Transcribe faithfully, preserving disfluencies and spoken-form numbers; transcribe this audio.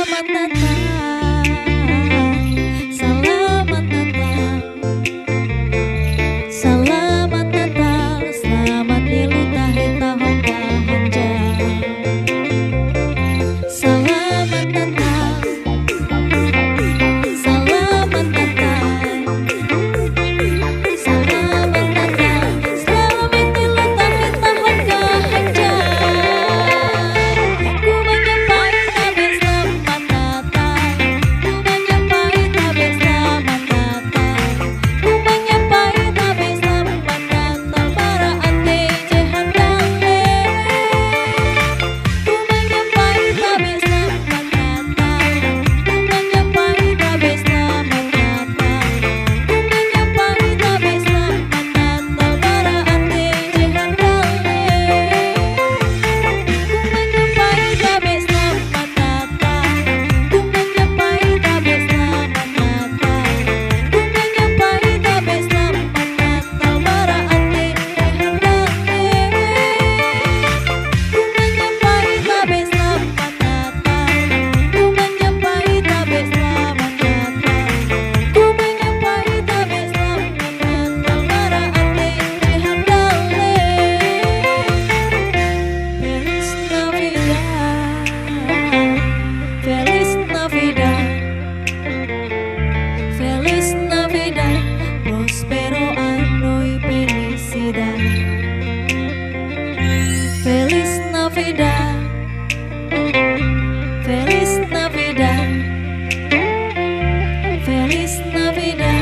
Selamat Natal, selamat Natal, selamat Natal, selamat nyelutahe tahun kahanjak. Selamat Natal, selamat Natal, selamat Natal, selamat nyelutahe tahun kahanjak. Ku manyampai tabe selamat Natal, ku manyampai tabe selamat Natal, ku manyampai tabe selamat Natal bara atei je handal. Ku manyampai tabe selamat Natal, ku manyampai tabe selamat Natal, ku manyampai tabe selamat Natal bara atei je handal. Ku manyampai tabe selamat Natal, ku manyampai tabe selamat Natal, ku manyampai tabe selamat Natal bara atei je handal. Ku manyampai tabe selamat Natal, ku manyampai tabe selamat Natal, ku manyampai tabe selamat Natal bara atei je handal. Feliz Navidad, Feliz Navidad, Feliz Navidad, próspero ano y felicidad. Feliz Navidad, Feliz Navidad, Feliz Navidad.